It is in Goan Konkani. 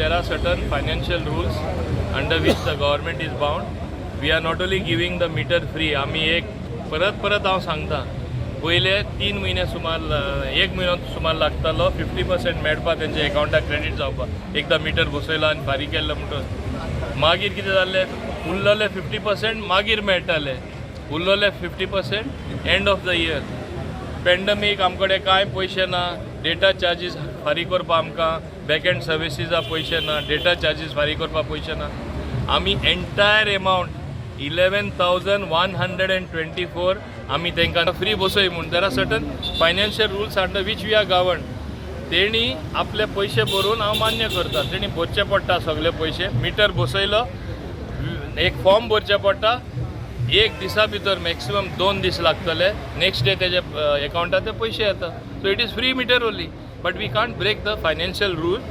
There are certain financial rules under which the government is bound. We are not only giving the meter free. आमी एक परत परत हांव सांगता, पयले 3 म्हयने सुमार, एक म्हयनो सुमार लागतालो 50% मेळपा, तेंच्या एकावंटाक क्रेडीट जावपा, एकदां मिटर बसयलो आनी फारीक केल्लो म्हणटच. मागीर कितें जाल्लें, उरलेले 50% मागीर मेळटाले, उरलेले 50% end of the year. Pandemic, आमकडे कांय पयशे ना डेटा चार्जीस फारीक करपाक. आमकां बॅक एंड सर्विसीसा पयशे ना, डेटा चार्जीस फारीक करपाक पयशे ना. आमी entire amount 11,124 आमी तांकां फ्री बसय म्हूण. There are certain financial rules under which we are govern. तेणी आपले पयशे भरून, हांव मान्य करता, तेणी भरचे पडटा सगळे पयशे. मिटर बसयलो, एक फॉर्म भरचें पडटा. एक दिसा भितर, मॅक्सिमम 2 दीस लागतले, नेक्स्ट डे तेजे एकावंटार ते पयशे येता. So it is free meter only, but we can't break the financial rule.